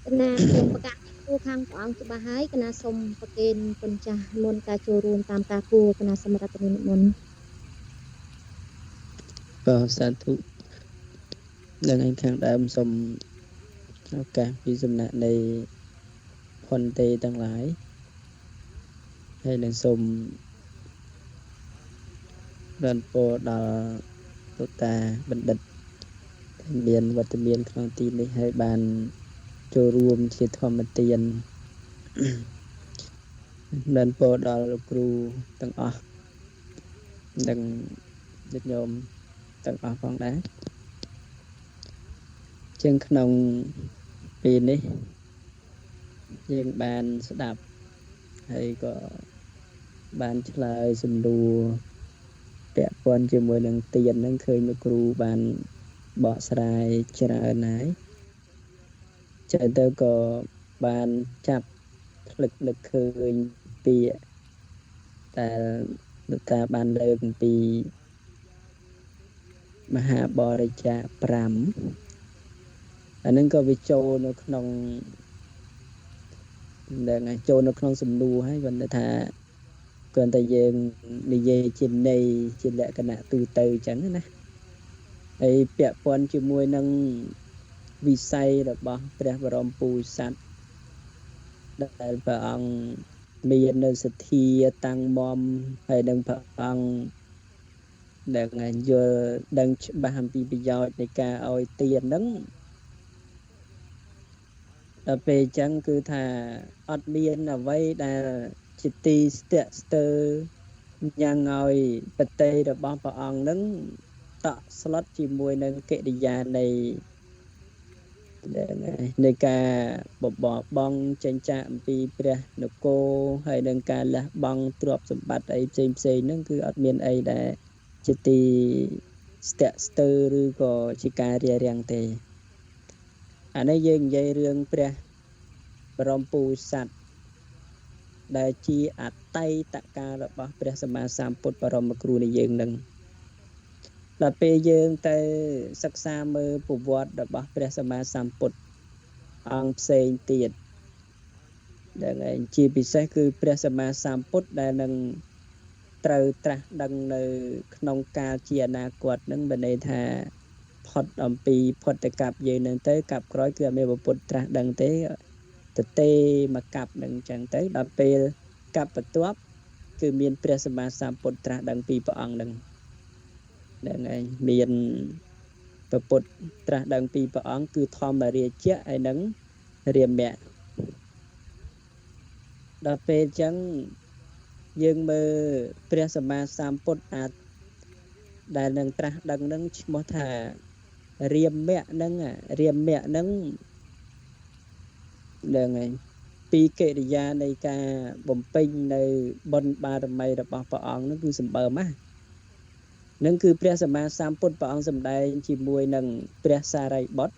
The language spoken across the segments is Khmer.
កណាខ្ញុំប្រកាសគួរខាងព្រះអង្គច្បាស់ហើយកណាសូមប្រគេនគុណចាស់មុនការចូលរួមតាមការគួរកណាសម្រាប់និមន្ត បាទសាធុនឹងឯខាងដើមសូមឱកាសពីសំណាក់នៃផនទេទាំងឡាយហើយនឹងសូមបានពរដល់លោកតាបណ្ឌិតដែលមានវត្តមានក្នុងទីនេះហើយបានចូលរួមជាធម្មទានបានពរដល់លោកគ្រូទាំងអស់និងញាតិញោមទាំងអស់ផងដែរជាងក្នុងពេលនេះយើងបានស្ដាប់ហើយក៏បានឆ្លើយសំណួរពាក់ព័ន្ធជាមួយនឹងទានហ្នឹងឃើញលោកគ្រូបានបកស្រាយច្រើនហើយចឹងទៅក៏បានចាប់ផ្លឹកនឹកឃើញពាក្យដែលលោកតាបានលើកអំពីមហាបរិច្ចាគ5អានឹងក៏វាចូលនៅក្នុងនឹងចូលនៅក្នុងសំណួរហើយបើថាគ្រាន់តែយើងនិយាយជាន័យជាលក្ខណៈទូទៅអញ្ចឹងណាហើយពាក់ព័ន្ធជាមួយនឹងវិស័យរបស់ព្រះបរមពុរិស័ទដែលព្រះអង្គមាននៅសទ្ធាតាំងមមហើយនឹងព្រះអង្គដែលយល់ដឹងច្បាស់អំពីប្រយោជន៍នៃការឲ្យទានហ្នឹងដល់ពេលអញ្ចឹងគឺថាអត់មានអ្វីដែលជាទីស្ទាក់ស្ទើរញ៉ាំងឲ្យបតីរបស់ព្រះអង្គហ្នឹងតក់ស្លុតជាមួយនឹងកិរិយានៃការបបបងចេញចាកអំពីព្រះនគរហើយនឹងការលះបង់ទ្រព្យសម្បត្តិអីផ្សេងផ្សេងហ្នឹងគឺអត់មានអីដែលជាទីស្ទាក់ស្ទើរឬក៏ជាការរារាំងទេអានេះយើងនិយាយរឿងព្រះបរមពុរិស័ទដែលជាអតីតកាលរបស់ព្រះសម្មាសម្ពុទ្ធបរមគ្រូនៃយើងនឹងដល់ពេលយើងទៅសិក្សាមើលប្រវត្តិរបស់ព្រះសម្មាសម្ពុទ្ធអង្គផ្សេងទៀតដែលឯងជាពិសេសគឺព្រះសម្មាសម្ពុទ្ធដែលនឹងត្រូវត្រាស់ដឹងនៅក្នុងកាលជាអនាគតនឹងបើន័យថាផុតអំពីផុតកັບយើងនឹងទៅកັບក្រោយគឺអត់មានពុទ្ធត្រាស់ដឹងទេទទេមកកັບនឹងអញ្ចឹងទៅដល់ពេលកັບបន្ទាប់គឺមានព្រះសម្មាសម្ពុទ្ធត្រាស់ដឹងពីព្រះអង្គនឹងហ្នឹងឯងមានព្រះពុទ្ធត្រាស់ដឹងពីព្រះអង្គគឺធម្មរាជៈហើយនឹងរាមៈដល់ពេលអញ្ចឹងយើងមើលព្រះសម្មាសម្ពុទ្ធអាចដែលនឹងត្រាស់ដឹងនឹងឈ្មោះថារាមៈហ្នឹងរាមៈហ្នឹងហ្នឹងឯងពីកិរិយានៃការបំពេញនៅបុណ្យបារមីរបស់ព្រះអង្គហ្នឹងគឺសម្បើមណាស់នឹងគឺព្រះសម្មាសម្ពុទ្ធព្រះអង្គសម្ដែងជាមួយនឹងព្រះសារីបុត្រ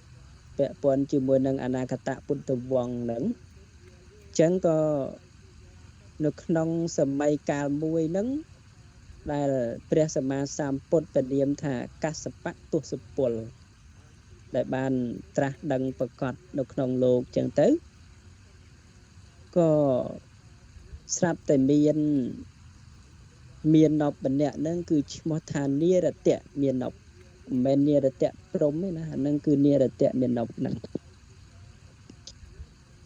ពាក់ព័ន្ធជាមួយនឹងអនាគតពុទ្ធវង្សហ្នឹងអញ្ចឹងក៏នៅក្នុងសម័យកាលមួយហ្នឹងដែលព្រះសម្មាសម្ពុទ្ធពនាមថាកស្សបៈទសពលដែលបានត្រាស់ដឹងប្រកបនៅក្នុងលោកអញ្ចឹងទៅក៏ស្រាប់តែមាននពម្នាក់ហ្នឹងគឺឈ្មោះថានិរតៈមាននពមិនមែននិរតៈព្រំទេណាអាហ្នឹងគឺនិរតៈមាននពហ្នឹង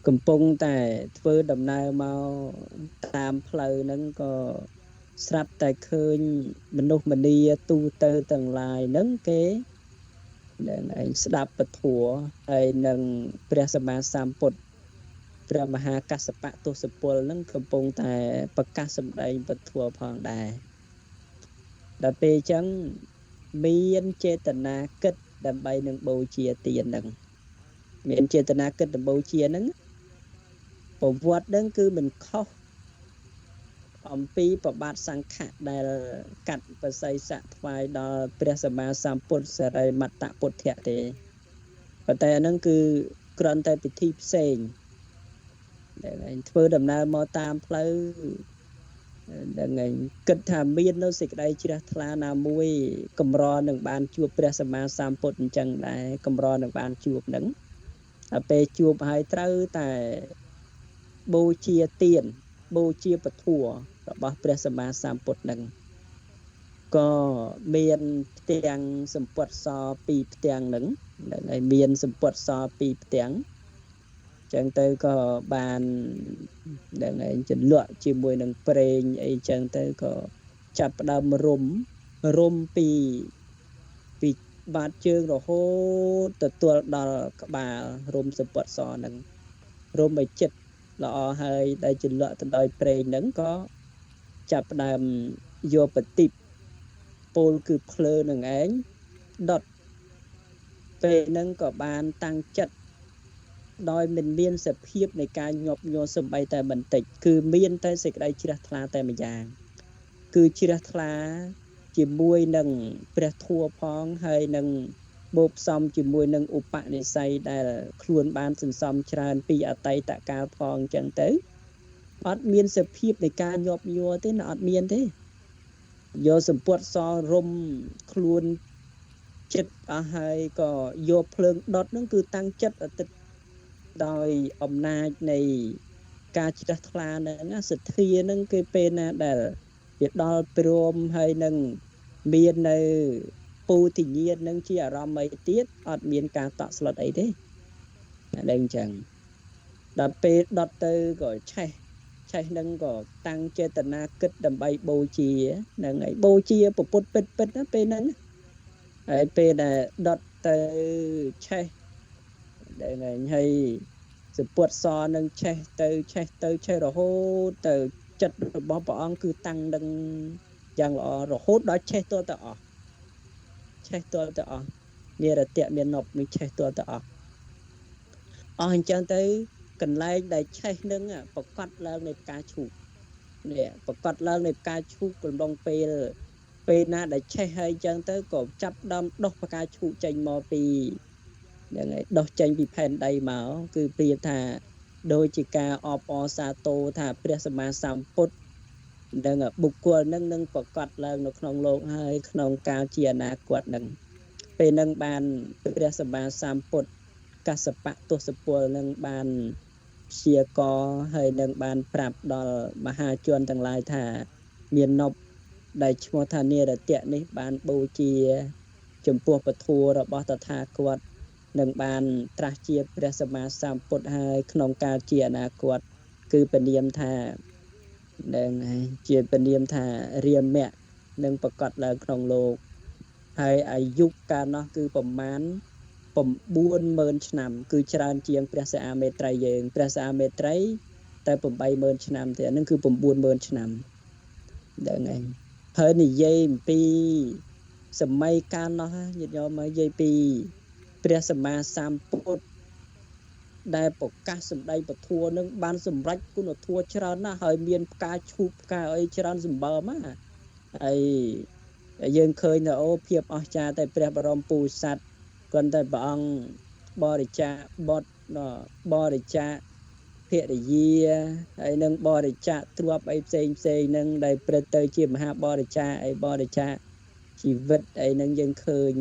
កំពុងតែធ្វើដំណើរមកតាមផ្លូវហ្នឹងក៏ស្រាប់តែឃើញមនុស្សម្នាទូទៅទាំងឡាយហ្នឹងគេនឹងឯងស្ដាប់ពធហើយនឹងព្រះសម្មាសម្ពុទ្ធព្រះមហាកស្សបៈទសពលនឹងកំពុងតែប្រកាសសម្ដែងពធផងដែរដល់ពេលអញ្ចឹងមានចេតនាគិតដើម្បីនឹងបូជាទាននឹងមានចេតនាគិតបូជានឹងប្រវត្តិនឹងគឺមិនខុសអំពីប្របាទសង្ឃៈដែលកាត់បស័យស័កថ្វាយដល់ព្រះសម្មាសម្ពុទ្ធសិរីមត្តពុទ្ធៈទេប៉ុន្តែអានឹងគឺគ្រាន់តែពិធីផ្សេងដែលឯងធ្វើដំណើរមកតាមផ្លូវដែលឯងគិតថាមាននៅសេចក្តីជ្រះថ្លាណាមួយកម្រនឹងបានជួបព្រះសម្មាសម្ពុទ្ធអញ្ចឹងដែរកម្រនឹងបានជួបនឹង ដល់ពេលជួបហើយត្រូវតែបូជាទានបូជាពធរបស់ព្រះសម្មាសម្ពុទ្ធនឹងក៏មានផ្ទាំងសម្ពុតសពីរផ្ទាំងនឹងហើយមានសម្ពុតសពីរផ្ទាំងចឹងទៅក៏បាននឹងឯងចលក់ជាមួយនឹងប្រេងអីចឹងទៅក៏ចាប់ផ្ដើមរុំពីបាតជើងរហូតទទួលដល់ក្បាលរុំសម្ពុតសនឹងរុំឲ្យចិត្តល្អហើយដែលចលក់ទៅដោយប្រេងនឹងក៏ចាប់ផ្ដើមយកបតិបពោលគឺភ្លើនឹងឯងដុតពេលហ្នឹងក៏បានតាំងចិត្តដោយមិនមានសភាពនៃការញាប់ញ័រសំបីតែបន្តិចគឺមានតែសេចក្តីជ្រះថ្លាតែម្យ៉ាងគឺជ្រះថ្លាជាមួយនឹងព្រះធម៌ផងហើយនឹងបូកផ្សំជាមួយនឹងឧបនិស្ស័យដែលខ្លួនបានសន្សំច្រើនពីអតីតកាលផងអញ្ចឹងទៅអត់មានសភាពនៃការញាប់ញ័រទេណាអត់មានទេយកសម្ពុតសរុំខ្លួនចិត្តអស់ហើយក៏យកភ្លើងដុតនឹងគឺតាំងចិត្តអតិដោយអំណាចនៃការជ្រះថ្លានឹងសទ្ធានឹងគឺពេលណាដែលវាដល់ព្រមហើយនឹងមាននៅពូធិញ្ញាណនឹងជាអារម្មណ៍អីទៀតអត់មានការតក់ស្លុតអីទេអានឹងអញ្ចឹងដល់ពេលដុតទៅក៏ឆេះនឹងក៏តាំងចេតនាគិតដើម្បីបូជានឹងឯងបូជាពុទ្ធពិតពិតណាពេលហ្នឹងហើយពេលដែលដុតទៅឆេះដែលឯងហើយសម្ពុតសនឹងឆេះទៅឆេះទៅឆេះរហូតទៅចិត្តរបស់ព្រះអង្គគឺតាំងនឹងយ៉ាងល្អរហូតដល់ឆេះទាល់តែអស់ឆេះទាល់តែអស់និរតៈមាននប់នឹងឆេះទាល់តែអស់អស់អញ្ចឹងទៅកន្លែងដែលឆេះនឹងប្រកាសឡើងនៃផ្កាឈូកនេះប្រកាសឡើងនៃផ្កាឈូកកំឡុងពេលណាដែលឆេះហើយអញ្ចឹងទៅក៏ចាប់ដើមដុះផ្កាឈូកចេញមកពីហ្នឹងហើយដុះចេញពីផែនដីមកគឺប្រៀបថាដូចជាការអបអរសាទរថាព្រះសម្មាសម្ពុទ្ធនឹងបុគ្គលនឹងនឹងប្រកាសឡើងនៅក្នុងលោកហើយក្នុងកាលជាអនាគតនឹងពេលនឹងបានព្រះសម្មាសម្ពុទ្ធកសបៈទសពលនឹងបានព្យាករហើយនឹងបានប្រាប់ដល់មហាជនទាំងឡាយថាមាននប់ដែលឈ្មោះថានិរតៈនេះបានបូជាចំពោះពធរបស់តថាគតនឹងបានត្រាស់ជាព្រះសម្មាសម្ពុទ្ធហើយក្នុងកាលជាអនាគតគឺពនាមថានឹងជាពនាមថារាមៈនឹងប្រកាសឡើងក្នុងលោកហើយអាយុកាលនោះគឺប្រមាណ 90000 ឆ្នាំគឺច្រើនជាងព្រះសិអាមេត្រីយើងព្រះសិអាមេត្រីតែ 80000 ឆ្នាំទេអានឹងគឺ 90000 ឆ្នាំហ្នឹងហើយហើយនិយាយអំពីសម័យកាលនោះញាតិញោមនិយាយពីព្រះសម្មាសម្ពុទ្ធដែលប្រកាសសម្ដែងពធនឹងបានសម្រេចគុណធម៌ច្រើនណាស់ហើយមានផ្កាឈូកផ្កាអីច្រើនសម្បើមណាហើយយើងឃើញថាអូភាពអស្ចារ្យតែព្រះបរមពុទ្ធសត្វគ្រាន់តែព្រះអង្គបរិច្ចាគបុត្របរិច្ចាគភរិយាហើយនឹងបរិច្ចាគទ្រព្យអីផ្សេងផ្សេងនឹងដែលព្រឹត្តទៅជាមហាបរិច្ចាគអីបរិច្ចាគជីវិតអីនឹងយើងឃើញ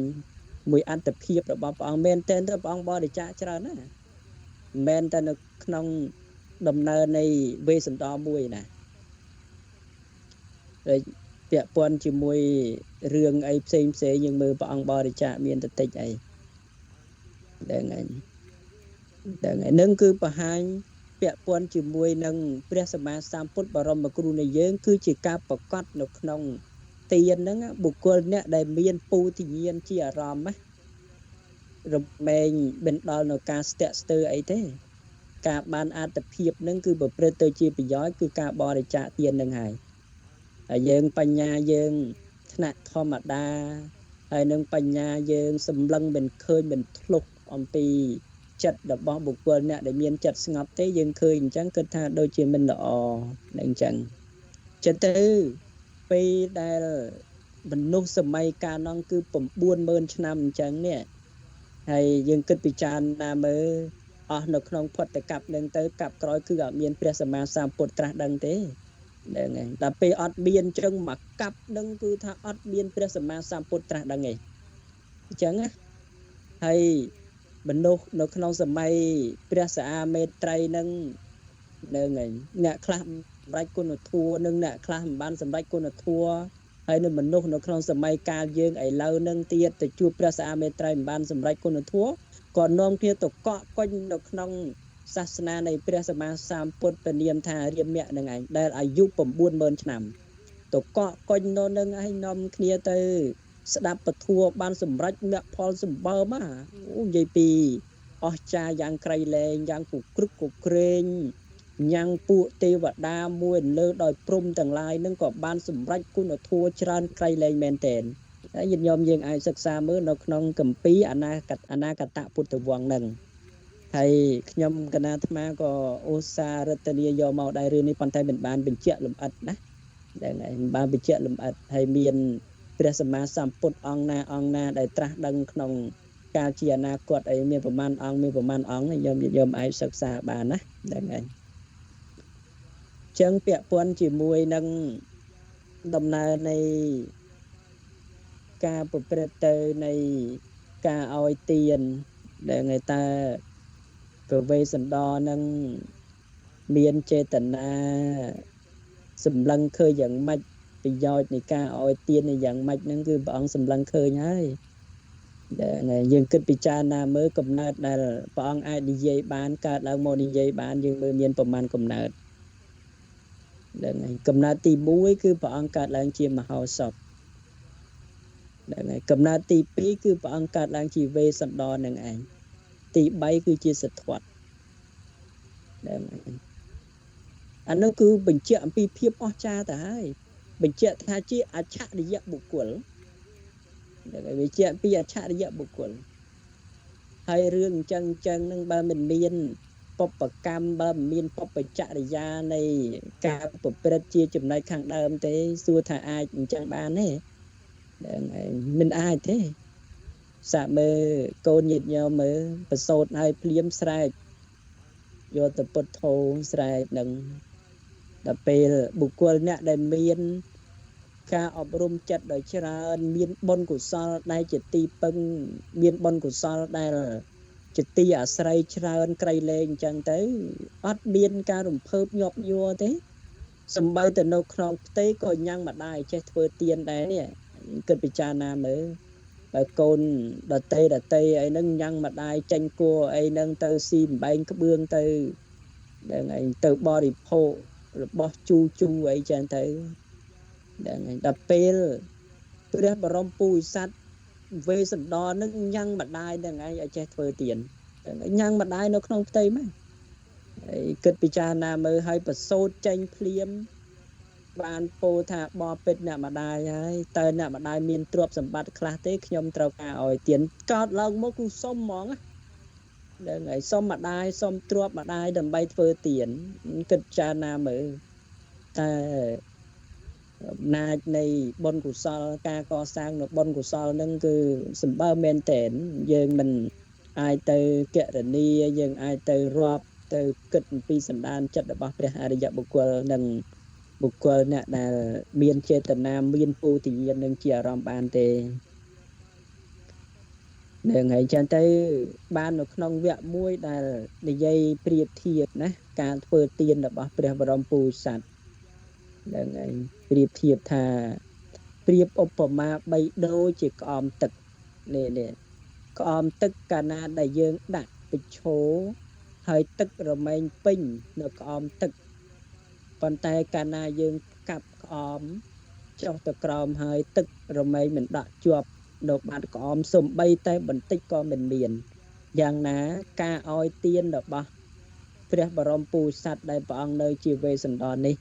មួយអត្តភាពរបស់ព្រះអង្គមែនទែនទៅព្រះអង្គបរិច្ចាគច្រើនណាស់មែនតែនៅក្នុងដំណើរនៃវេស្សន្តរមួយណាហើយពាក់ព័ន្ធជាមួយរឿងអីផ្សេងផ្សេងយើងមើលព្រះអង្គបរិច្ចាគមានតែតិចអីហ្នឹងហើយហ្នឹងគឺបង្ហាញពាក់ព័ន្ធជាមួយនឹងព្រះសម្មាសម្ពុទ្ធបរមគ្រូនៃយើងគឺជាការប្រកាសនៅក្នុងទានហ្នឹងបុគ្គលអ្នកដែលមានពូធិញ្ញាណជាអារម្មណ៍ណារមែងមិនដល់នៅការស្ទាក់ស្ទើរអីទេការបានអត្តភាពហ្នឹងគឺប្រព្រឹត្តទៅជាប្រយោជន៍គឺការបរិច្ចាគទានហ្នឹងហើយហើយយើងបញ្ញាយើងថ្នាក់ធម្មតាហើយនឹងបញ្ញាយើងសម្លឹងមិនឃើញមិនធ្លុះអំពីចិត្តរបស់បុគ្គលអ្នកដែលមានចិត្តស្ងប់ទេយើងឃើញអញ្ចឹងគិតថាដូចជាមិនល្អនឹងអញ្ចឹងចិត្តទៅពេលដែលមនុស្សសម័យកាលនោះគឺ 90000 ឆ្នាំអញ្ចឹងនេះហើយយើងគិតពិចារណាមើលអស់នៅក្នុងផុតកັບនឹងទៅកັບក្រោយគឺអត់មានព្រះសម្មាសម្ពុទ្ធត្រាស់ដឹងទេហ្នឹងហើយដល់ពេលអត់មានអញ្ចឹងមកកັບនឹងគឺថាអត់មានព្រះសម្មាសម្ពុទ្ធត្រាស់ដឹងទេអញ្ចឹងណាហើយ មនុស្សនៅក្នុងសម័យព្រះសាអាមេត្រីនឹងនឹងឯងអ្នកខ្លះសម្រេចគុណធម៌និងអ្នកខ្លះមិនបានសម្រេចគុណធម៌ហើយនៅមនុស្សនៅក្នុងសម័យកាលយើងឥឡូវនឹងទៀតទៅជួបព្រះសាអាមេត្រីមិនបានសម្រេចគុណធម៌ក៏នាំគ្នាទៅកក់កុញនៅក្នុងសាសនានៃព្រះសម្មាសម្ពុទ្ធពនាមថារាមៈនឹងឯងដែលអាយុ 90000 ឆ្នាំទៅកក់កុញនៅនឹងឯងនាំគ្នាទៅស្ដាប់ពធបានសម្រេចមគ្គផលសម្បើមអូនិយាយពីអស្ចារ្យយ៉ាងក្រៃលែងយ៉ាងគគ្រឹកគគ្រេងញ៉ាំងពួកទេវតាមួយលើដោយព្រំទាំងឡាយនឹងក៏បានសម្រេចគុណធម៌ច្រើនក្រៃលែងមែនទែនហើយញាតិញោមយើងអាចសិក្សាមើលនៅក្នុងគម្ពីរអនាគតពុទ្ធវង្សនឹងហើយខ្ញុំកណាអាត្មាក៏ឧស្សាហ៍រតនាយកមកដែររឿងនេះប៉ុន្តែមិនបានបញ្ជាក់លម្អិតណាហ្នឹងហើយមិនបានបញ្ជាក់លម្អិតហើយមានព្រះសម្មាសម្ពុទ្ធអង្គណាអង្គណាដែលត្រាស់ដឹងក្នុងកាលជាអនាគតអីមានប្រមាណអង្គមានប្រមាណអង្គញោមញោមអាចសិក្សាបានណាហ្នឹងហើយចឹងពាក់ព័ន្ធជាមួយនឹងដំណើរនៃការប្រព្រឹត្តទៅនៃការឲ្យទានដែលថ្ងៃតើព្រះវេស្សន្តរនឹងមានចេតនាសម្លឹងឃើញយ៉ាងម៉េចប្រយោជន៍នៃការឲ្យទានយ៉ាងម៉េចហ្នឹងគឺព្រះអង្គសម្លឹងឃើញហើយដែលយើងគិតពិចារណាមើលកំណើតដែលព្រះអង្គអាចនិយាយបានកើតឡើងមកនិយាយបានយើងមើលមានប្រមាណកំណើតហ្នឹងហើយកំណើតទី1គឺព្រះអង្គកើតឡើងជាមហោសថហ្នឹងហើយកំណើតទី2គឺព្រះអង្គកើតឡើងជាវេស្សន្តរនឹងឯងទី3គឺជាសទ្ធត្ថហ្នឹងហើយអានោះគឺបញ្ជាក់អំពីភាពអស្ចារ្យទៅហើយបញ្ជាក់ថាជាអច្ឆរិយបុគ្គលហ្នឹងហើយបញ្ជាក់ពីអច្ឆរិយបុគ្គលហើយរឿងអញ្ចឹងនឹងបើមិនមានបុព្វកម្មបើមិនមានបុព្វចរិយានៃការប្រព្រឹត្តជាចំណែកខាងដើមទេសួរថាអាចអញ្ចឹងបានទេហ្នឹងហើយមិនអាចទេសាកមើលកូនញាតិញោមមើលប្រសូតឲ្យភ្លាមស្រែកយកទៅពុទ្ធោស្រែកនឹងដល់ពេលបុគ្គលអ្នកដែលមានការអប់រំចិត្តដោយច្រើនមានបុណ្យកុសលដែលជាទីពឹងមានបុណ្យកុសលដែលជាទីអាស្រ័យច្រើនក្រៃលែងអញ្ចឹងទៅអត់មានការរំភើបញាប់ញ័រទេសំបីទៅនៅក្នុងផ្ទៃក៏ញ៉ាំងម្ដាយចេះធ្វើទានដែរនេះគិតពិចារណាមើលបើកូនដតីដតីអីហ្នឹងញ៉ាំងម្ដាយចេញគួរអីហ្នឹងទៅស៊ីបំបែងក្បឿងទៅហ្នឹងឯងទៅបរិភោគរបស់ជូជូអីចឹងទៅហ្នឹងឯងដល់ពេលព្រះបរមពុរិស័ទវេស្សន្តរនឹងញ៉ាំងម្ដាយហ្នឹងឯងឲ្យចេះធ្វើទានញ៉ាំងម្ដាយនៅក្នុងផ្ទៃមកហើយគិតពិចារណាមើលឲ្យប្រសូតចេញភ្លាមបានពោលថាបបិទ្ធអ្នកម្ដាយហើយតើអ្នកម្ដាយមានទ្រព្យសម្បត្តិខ្លះទេខ្ញុំត្រូវការឲ្យទានកើតឡើងមកគឺសុំហ្មងហ្នឹងហើយសុំម្ដាយសុំទ្រព្យម្ដាយដើម្បីធ្វើទានគិតពិចារណាមើលតែអំណាចនៃបុណ្យកុសលការកសាងនៅបុណ្យកុសលនឹងគឺសម្បើមមែនទែនយើងមិនអាចទៅគណនាយើងអាចទៅរាប់ទៅគិតអំពីសន្តានចិត្តរបស់ព្រះអរិយបុគ្គលនិងបុគ្គលអ្នកដែលមានចេតនាមានពោធិញ្ញាណនឹងជាអារម្មណ៍បានទេនឹងហើយចឹងទៅបាននៅក្នុងវគ្គមួយដែលនិយាយប្រៀបធៀបណាការធ្វើទានរបស់ព្រះបរមពុរិស័ទហ្នឹងហើយប្រៀបធៀបថាប្រៀបឧបមាបីដូចជាក្អមទឹកនេះក្អមទឹកកាលណាដែលយើងដាក់បញ្ឈរហើយទឹករមែងពេញនៅក្អមទឹកប៉ុន្តែកាលណាយើងកាប់ក្អមចុះទៅក្រោមហើយទឹករមែងមិនដាក់ជាប់នៅបាតក្អមសំបីតែបន្តិចក៏មិនមានយ៉ាងណាការឲ្យទានរបស់ព្រះបរមពុរិស័ទដែលព្រះអង្គនៅជាវេស្សន្តរនេះ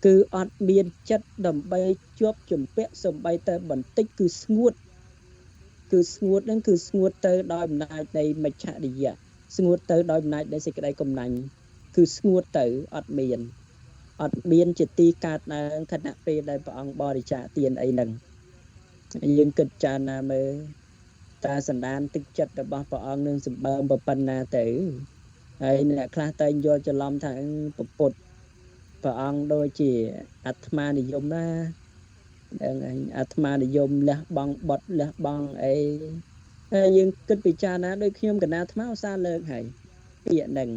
គឺអត់មានចិត្តដើម្បីជាប់ជំពាក់សំបីតែបន្តិចគឺស្ងួតនឹងគឺស្ងួតទៅដោយអំណាចនៃមច្ឆរិយៈស្ងួតទៅដោយអំណាចនៃសេចក្តីកំណាញ់គឺស្ងួតទៅអត់មានជាទីកើតឡើងខណៈពេលដែលព្រះអង្គបរិច្ចាគទានអីហ្នឹងយើងគិតចារណាមើលតើសន្តានទឹកចិត្តរបស់ព្រះអង្គនឹងសម្បើមប៉ុណ្ណាទៅហើយអ្នកខ្លះតែងយល់ច្រឡំថាពុទ្ធព្រះអង្គដូចជាអាត្មានិយមណាហ្នឹងឯងអាត្មានិយមលះបង់បុត្រលះបង់អី ហើយយើងគិតពិចារណាដោយខ្ញុំកណាអាត្មាឧស្សាហ៍លើកហើយពាក្យនឹង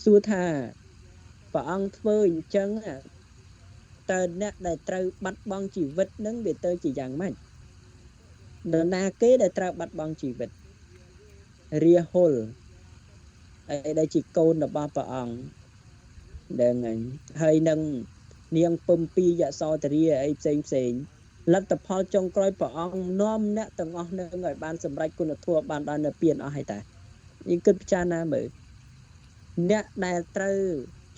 សួរថាព្រះអង្គធ្វើអញ្ចឹងតើអ្នកដែលត្រូវបាត់បង់ជីវិតនឹងវាទៅជាយ៉ាងម៉េចនរណាគេដែលត្រូវបាត់បង់ជីវិតរាហុលអីដែលជាកូនរបស់ព្រះអង្គដឹងហើយនឹងនាងពំពីយសោធរាអីផ្សេងផ្សេងលទ្ធផលចុងក្រោយព្រះអង្គនាំអ្នកទាំងអស់នឹងឲ្យបានសម្រេចគុណធម៌បានដល់និព្វានអស់ហើយតាយើងគិតពិចារណាមើលអ្នកដែលត្រូវ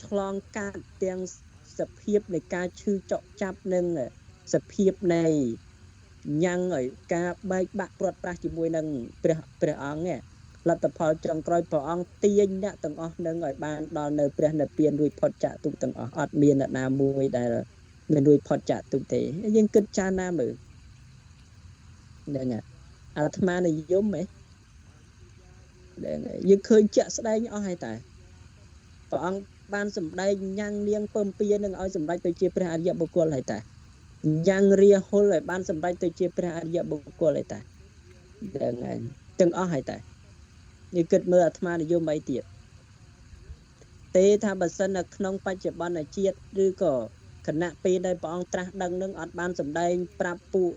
ឆ្លងកាត់ទាំងសភាពនៃការឈឺចុកចាប់និងសភាពនៃញ៉ាំងឲ្យការបែកបាក់ព្រាត់ប្រាសជាមួយនឹងព្រះអង្គនេះលទ្ធផលចុងក្រោយព្រះអង្គទាញអ្នកទាំងអស់នឹងឲ្យបានដល់នៅព្រះនិព្វានរួចផុតចាកទុក្ខទាំងអស់អត់មានអ្នកណាមួយដែលមិនរួចផុតចាកទុក្ខទេយើងគិតចារណាមើលហ្នឹងអាត្មានិយមហ៎ហ្នឹងយើងឃើញជាក់ស្ដែងអស់ហើយតាព្រះអង្គបានសម្ដែងញ៉ាំងនាងពំពៀនឹងឲ្យសម្រេចទៅជាព្រះអរិយបុគ្គលហើយតាញ៉ាំងរាហុលឲ្យបានសម្រេចទៅជាព្រះអរិយបុគ្គលហើយតាហ្នឹងហើយទាំងអស់ហើយតានេះគិតមើលអាត្មានិយមអីទៀតទេថាបើសិននៅក្នុងបច្ចុប្បន្នជាតិឬក៏គណៈពេលដែលព្រះអង្គត្រាស់ដឹងនឹងអត់បានសម្ដែងប្រាប់ពួក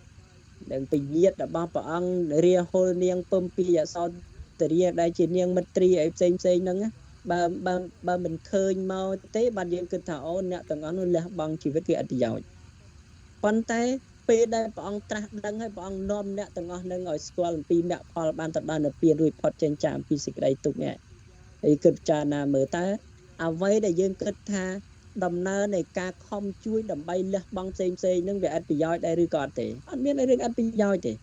នឹងពញាតរបស់ព្រះអង្គរាហុលនាងពំពីអសោទរាដែលជានាងមិត្តរីអីផ្សេងផ្សេងហ្នឹងបើបើបើមិនឃើញមកទេបានយើងគិតថាអូអ្នកទាំងអស់នោះលះបង់ជីវិតគឺអត់ប្រយោជន៍ប៉ុន្តែពេលដែលព្រះអង្គត្រាស់ដឹងហើយព្រះអង្គនាំអ្នកទាំងអស់នឹងឲ្យស្គាល់អំពីមគ្គផលបានទៅដល់និព្វានរួចផុតចេញចាកអំពីសេចក្តីទុក្ខនេះហើយគិតពិចារណាមើលតើអ្វីដែលយើងគិតថាដំណើរនៃការខំជួយដើម្បីលះបង់ផ្សេងផ្សេងនឹងវាអត់ប្រយោជន៍ដែរឬក៏អត់ទេអត់មានរឿងអត់ប្រយោជន៍ទេ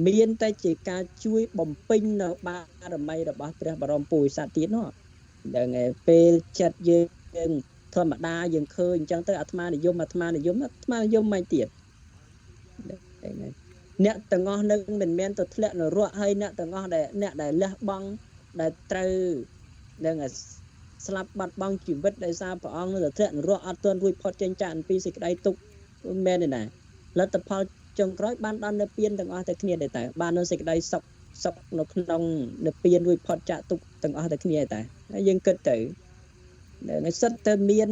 មានតែជាការជួយបំពេញនៅបារមីរបស់ព្រះបរមពុរិស័ទទៀតនោះដឹងហើយពេលចិត្តយើងធម្មតាយើងឃើញអញ្ចឹងទៅអាត្មានិយមអាត្មានិយមអាត្មានិយមមិនទៀតអ្នកទាំងអស់នឹងមិនមែនទៅធ្លាក់នរកហើយអ្នកទាំងអស់ដែលអ្នកដែលលះបង់ដែលត្រូវនឹងស្លាប់បាត់បង់ជីវិតដោយសារព្រះអង្គទៅធ្លាក់នរកអត់ទាន់រួចផុតចេញចាកអំពីសេចក្តីទុក្ខមែនទេណាលទ្ធផលចុងក្រោយបានដល់និព្វានទាំងអស់តែគ្នាដែរតែបាននៅសេចក្តីសុខសុខនៅក្នុងនិព្វានរួចផុតចាកទុក្ខទាំងអស់តែគ្នាដែរហើយយើងគិតទៅនៅសិតតែមាន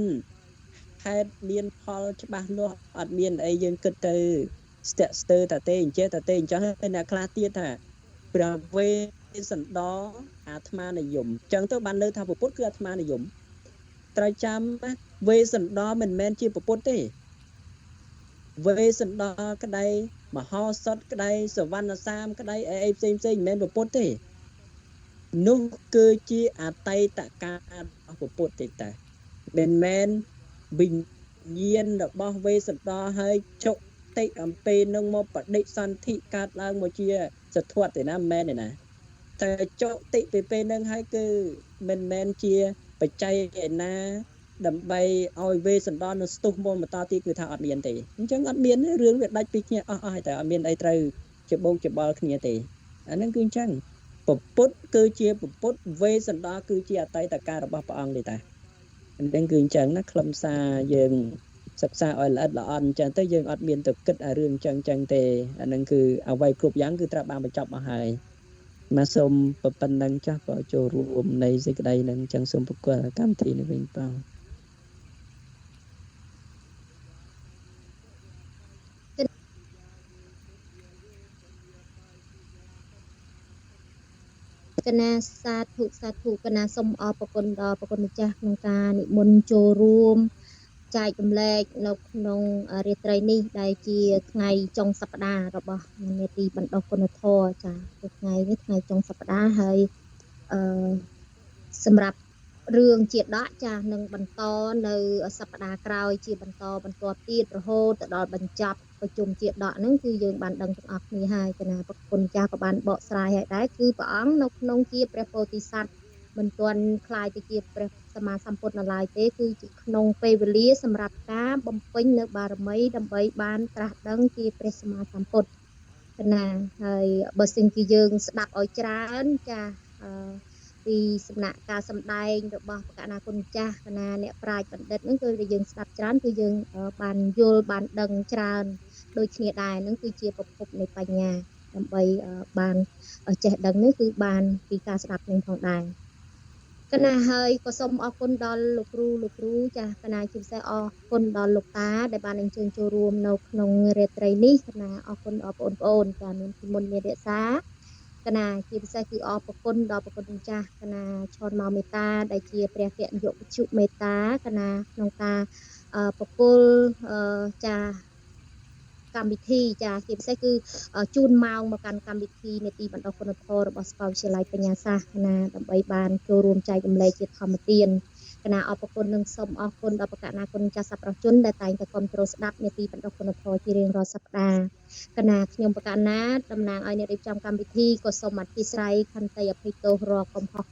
ហេតុមានផលច្បាស់លាស់អត់មានអីយើងគិតទៅស្ទាក់ស្ទើរតាទេអញ្ចេះតាទេអញ្ចឹងហើយអ្នកខ្លះទៀតថាព្រះវេសន្តរអាត្មានិយមអញ្ចឹងទៅបានលើថាពុទ្ធគឺអាត្មានិយមត្រូវចាំវេសន្តរមិនមែនជាពុទ្ធទេវេសន្តរក្តីមហោសថក្តីសវណ្ណសាមក្តីអីអីផ្សេងផ្សេងមិនមែនពុទ្ធទេនោះគឺជាអតីតកាលរបស់ពុទ្ធទេតាមិនមែនវិញ្ញាណរបស់វេសន្តរហើយចុតិអំពីនឹងមកបដិសន្ធិកើតឡើងមកជាសទ្ធទេណាមិនមែនទេណាតែចុតិពីពេលនឹងហើយគឺមិនមែនជាបច្ច័យឯណាដើម្បីឲ្យវេសន្តរនឹងស្ទុះមកបន្តទៀតគឺថាអត់មានទេអញ្ចឹងអត់មានរឿងវាដាច់ពីគ្នាអស់អស់ហើយតែអត់មានអីត្រូវច្បោកច្បល់គ្នាទេអាហ្នឹងគឺអញ្ចឹងពុទ្ធគឺជាពុទ្ធវេសន្តរគឺជាអតីតកាលរបស់ព្រះអង្គទេតាអញ្ចឹងគឺអញ្ចឹងណាខ្លឹមសារយើងសិក្សាឲ្យល្អិតល្អន់អញ្ចឹងទៅយើងអត់មានទៅគិតអារឿងអញ្ចឹងអញ្ចឹងទេអាហ្នឹងគឺអ្វីគ្រប់យ៉ាងគឺត្រូវបានបញ្ចប់អស់ហើយមកសូមប៉ុណ្្នឹងចាស់បើចូលរួមនៃសេចក្តីនឹងអញ្ចឹងសូមប្រគល់កម្មវិធីនេះវិញបងកណាសាធុសាធុកណាសូមអរគុណដល់ព្រះគុណម្ចាស់ក្នុងការនិមន្តចូលរួមចែករំលែកនៅក្នុងរាត្រីនេះដែលជាថ្ងៃចុងសប្តាហ៍របស់នេតិបណ្ដុះគុណធម៌ចាគឺថ្ងៃនេះថ្ងៃចុងសប្តាហ៍ហើយអឺសម្រាប់រឿងជាដកចានឹងបន្តនៅសប្តាហ៍ក្រោយជាបន្តបន្ទាប់ទៀតរហូតទៅដល់បញ្ចប់ប្រជុំជាដកហ្នឹងគឺយើងបានដឹងទាំងអស់គ្នាហើយកណាប្រគុណចាស់ក៏បានបកស្រាយឲ្យដែរគឺព្រះអង្គនៅក្នុងជាព្រះពោធិសត្វមិនទាន់ក្លាយទៅជាព្រះសម្មាសម្ពុទ្ធនៅឡើយទេគឺជាក្នុងពេលវេលាសម្រាប់ការបំពេញនៅបារមីដើម្បីបានត្រាស់ដឹងជាព្រះសម្មាសម្ពុទ្ធកណាហើយបើសិនជាយើងស្ដាប់ឲ្យច្រើនចាពីសំណាក់ការសម្ដែងរបស់បកណាគុណចាស់កណាអ្នកប្រាជ្ញបណ្ឌិតហ្នឹងគឺយើងស្ដាប់ច្រើនគឺយើងបានយល់បានដឹងច្រើនដូចគ្នាដែរហ្នឹងគឺជាប្រភពនៃបញ្ញា ដើម្បីបានចេះដឹងនេះ គឺបានពីការស្ដាប់នឹងផងដែរកណា។ ហើយក៏សូមអរគុណដល់លោកគ្រូ លោកគ្រូចាស់កណា ជាពិសេសអរគុណដល់លោកតាដែលបានអញ្ជើញចូលរួមនៅក្នុងរាត្រីនេះកណា។ អរគុណដល់បងប្អូនចា មានពីមុនមានរក្សាកណា ជាពិសេសគឺអរប្រគុណដល់ប្រគុណចាស់កណា ឆនមកមេតា ដែលជាព្រះគនាយកវិទ្យុមេតាកណា ក្នុងការបកគលចាកម្មវិធីចា ជាពិសេសគឺជូនម៉ោងមកកាន់កម្មវិធីនេតិបណ្ដុះគុណធម៌របស់សាកលវិទ្យាល័យបញ្ញាសាស្ត្រណា ដើម្បីបានចូលរួមចែករំលែកជាធម្មទានកណា។ អរគុណ និងសូមអរគុណដល់បកណាគុណចាស់សប្បុរសជនដែលតែងតែគ្រប់គ្រងស្ដាប់នេតិបណ្ដុះគុណធម៌ជារៀងរាល់សប្តាហ៍កណា។ ខ្ញុំបកណាតំណាងឲ្យអ្នករៀបចំកម្មវិធី ក៏សូមអធិស្ឋានខន្តីអភ័យទោសរាល់កំហុស